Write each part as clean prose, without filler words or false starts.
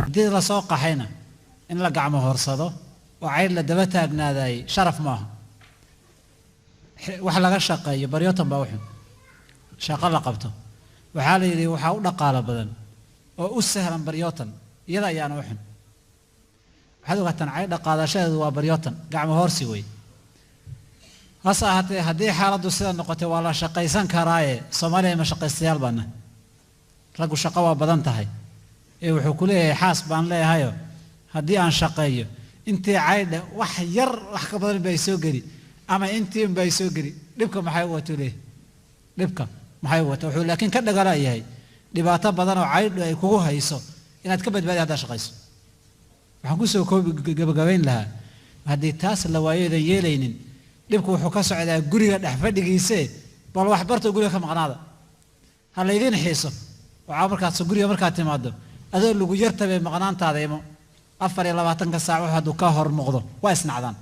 Haddii lasoo qaxayna in la gacmo horsado oo caydh la daba taagnaadaayey sharaf maaha. Wax laga shaqeeyo baryotan baa u xun. Shaqo la qabto waxaa la yidhi waxaa u dhaqaalo badan oo u sahlan baryotan, iyada ayaana u xun. Waxaad ogaataan caydha qaadashadeedu waa baryotan, gacmo hoorsi wey. Hase ahaatee haddii xaaladdu sida noqotay waa la shaqaysan karaaye. Soomaaliya ma shaqaystayaal baana, raggu shaqo waa badan tahay. Ee wuxuu ku leeyahay xaas baan leeyahayo, haddii aan shaqeeyo intii caydha wax yar wax ka badan baa soo geli ama intiin baa soo geli, dhibka maxay u wato leeyahay, dhibka maxay u wato. Wuxuu laakiin ka dhagalayahay dhibaato badan oo caydhu ay kugu hayso inaad ka badbaadi haddaad shaqayso. Waxaan kusoo koobi gabagabayn lahaa, haddii taas la waayoedan yeelaynin, dhibku wuxuu ka socdaa guriga dhex fadhigiisee, bal waxbarto guriga ka maqnaada, ha laydiin xiiso. Waxaa markaas guriga markaad timaado adoo lagu yartabay maqnaantaada imo 24-ka saac wax hadduu ka hor muuqdo waa isnacdaan.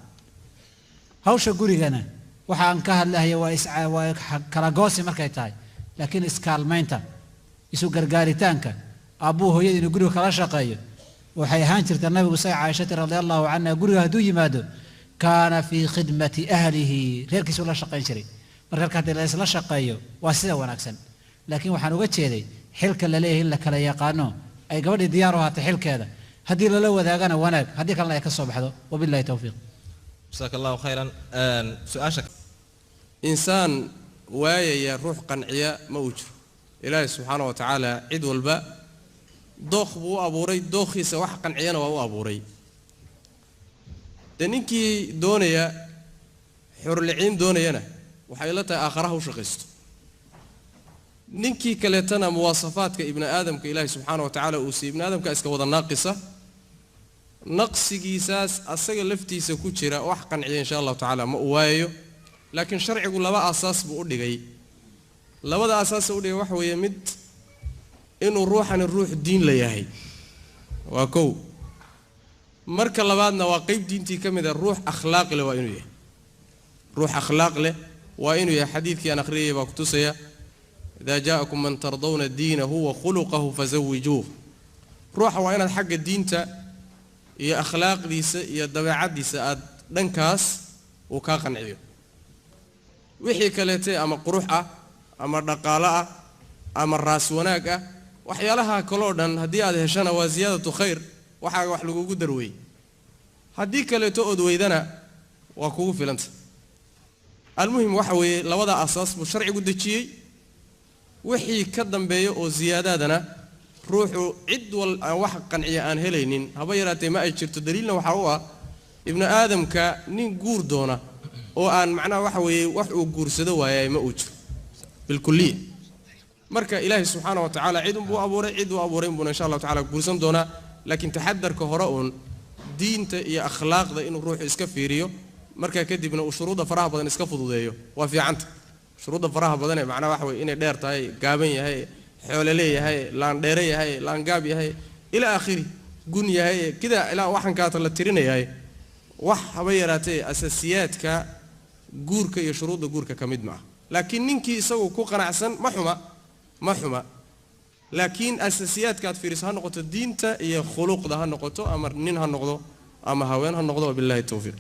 Hawsha gurigana waxa aan ka hadlahaya waa kala goosi markay tahay, laakiin iskaalmaynta, isu gargaaritaanka, aabbuu hooyada inuu guriga kala shaqeeyo waxay ahaan jirta. Nabigu isaga Caaishati radia allahu canha guriga hadduu yimaado kaana fii khidmati ahlihi, reerkiisuu la shaqayn jiray. Marka halka haddii la isla shaqeeyo waa sida wanaagsan, laakiin waxaan uga jeeday xilka la leeyahay in la kala yaqaano, ay gabadhii diyaar u ahaatay xilkeeda, haddii lala wadaagana wanaag, haddii kalena ay ka soo baxdo. Wabillahi towfiiq. Jasaaka allahu khayran. Su-aasha insaan waayaya ruux qanciya ma uu jiro. Ilaahay subxaana wa tacaala cid walba dookh buu u abuuray, dookhiisa wax qanciyana waa u abuuray. Dee ninkii doonaya xorliciin doonayana waxay la tahay aakharaha u shaqaysto, ninkii kaleetana muwaasafaadka ibni aadamka ilaahay subxaana wa tacaala uu siiyey ibni aadamka iska wada naaqisa, naqsigiisaas asaga laftiisa ku jira wax qanciya insha allahu tacaala ma uu waayayo. Laakiin sharcigu laba aasaas buu u dhigay. Labada aasaas u dhigay waxa weeye, mid inuu ruuxani ruux diin la yahay waa kow. Marka labaadna waa qeyb diintii ka mid a, ruux akhlaaq leh waa inuu yahay, ruux akhlaaq leh waa inuu yahay. Xadiidkii aan akhriyay baa kutusaya, idaa jaa'akum man tardawna diinahu wa khuluqahu fazawijuuh. Ruuxa waa inaad xagga diinta iyo akhlaaqdiisa iyo dabeecaddiisa aad dhankaas uu kaa qanciyo. Wixii kaleete ama qurux ah ama dhaqaalo ah ama raas wanaag ah, waxyaalaha kaloo dhan haddii aad heshana waa siyaadatu khayr, waxaaga wax lagugu darweeyey. Haddii kaleeto ood weydana waa kugu filanta. Almuhim waxa weeye labada asaas buu sharcigu dejiyey. Wixii ka dambeeya oo siyaadaadana ruuxu cid wal aan wax qanciya aan helaynin haba yaraatee ma ay jirto. Daliilna waxaa u ah ibnu aadamka nin guur doona oo aan macnaha waxa weeye wax uu guursado waayay ma uu jiro bilkuliya. Marka ilaahay subxaana wa tacaala cid unbuu abuuray, cid uu abuuray unbuuna insha allahu tacala guursan doonaa. Laakiin taxadarka hore uun diinta iyo akhlaaqda inuu ruuxu iska fiiriyo, markaa kadibna uu shuruudda faraha badan iska fududeeyo waa fiicanta. Shuruudda faraha badan ee macnaha waxa weye inay dheer tahay, gaaban yahay, xoole leeyahay, laandheere yahay, laangaab yahay, ilaa aakhiri, gun yahay, kida ilaa waxankaata la tirinayahay, wax haba yaraatee asaasiyaadka guurka iyo shuruudda guurka ka mid ma ah. Laakiin ninkii isagu ku qanacsan ma xuma, ma xuma. Laakiin asaasiyaadka aad fiiriso ha noqoto diinta iyo khuluqda ha noqoto, ama nin ha noqdo ama haween ha noqdo. Wabillahi towfiiq.